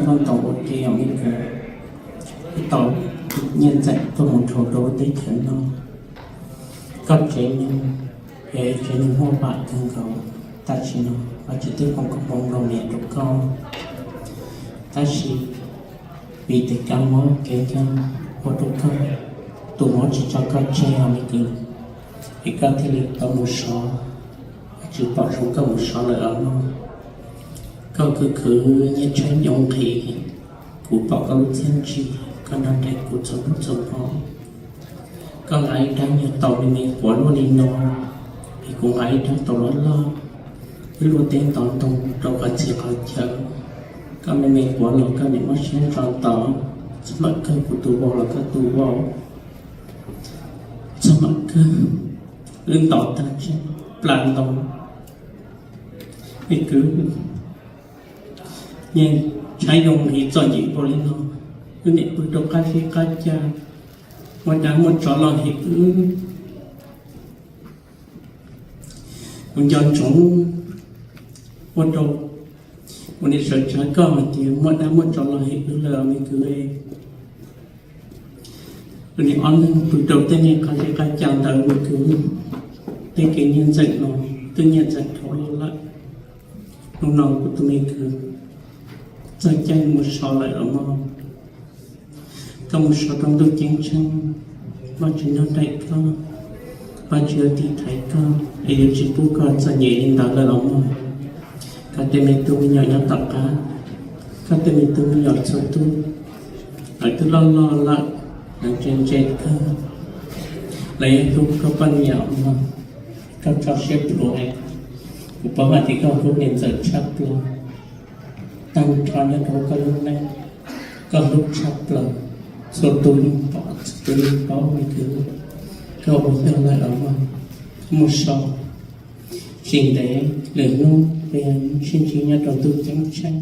Koj tau ua ke os me kwv, koj tau nyiaj ntxawm tuaj mus dhau rau lub teb chaws no. Koj tsev neeg, tsev neeg muaj vam kawg nkaus, tam sim no Vajtswv twb foom koob hmoov nplua mias rau koj. Tab sis vim tes kab mob kev nkeeg ua rau koj, tus mob tsis tso koj tseg os me kwv, es koj thiaj li tau mus sov, tsis pom zoo koj mus sov lawm os mog. Koj khwv khwv nyiaj tshaib nyob nqhis, kuv pom koj lub txiaj ntsig, koj nrog nraim kuv txhua hnub txhua hmo. Koj nqa ib rab nyuag taus me me quav luaj li no, es kuv nqa ib rab taus loj loj, wb luaj teb ntov ntoo rau qhov txhia qhov chaw. Koj me me quav los koj niam muab siab ntso ntaus, txhob mam kawg kuv tus vau los koj tus vau, txhob mam kawg, wb ntaus tag tseg plas ntoo. Me kwv, nyiaj tshaib nyob nqhis txom nyem npaum li no, wb niam pw rau qab zeb qab ca, muaj dab muaj tsov los hem wb. Kuv nco ntsoov ua rau kuv niam sawv tsav koj hais tias muaj dab muaj tsov los hem wb lawm me kwv. Kuv niam ob leeg pw rau tej niag qab zeb qab ca ntawd me kwv, tej kev nyiaj ntxawm no twb nyiaj ntxawm dhau los lawm. Hnub no kuv tus me kwv txawj caij mus sov lawm os mog. Koj mus sov rau ntuj ceeb tsheej, Vajtswv nrog nraim koj, Vajtswv yuav tiv thaiv koj es yuav tsis pub koj txom nyem li ntawd lawm los mog. Koj tej me tub me nyuam nyob tom qab, koj tej me tub me nyuam txhua tus, lawv twb loj loj lawm, lawv ntse ntse kawg, lawv yog tus koj poj niam os mog. Koj tso siab plhuav, kuv paub hais tias koj hlub niam ntxawm tshaj plaws, tag nrho nyob rau koj lub neej, koj hlub tshaj plaws, txhua tus yeej pom, txhua tus yeej paub me kwv. Koj ua yog lawm os mog, koj mus so, tsis ntev lwm hnub peb sib ntsib nyob rau ntuj ceeb tsheej.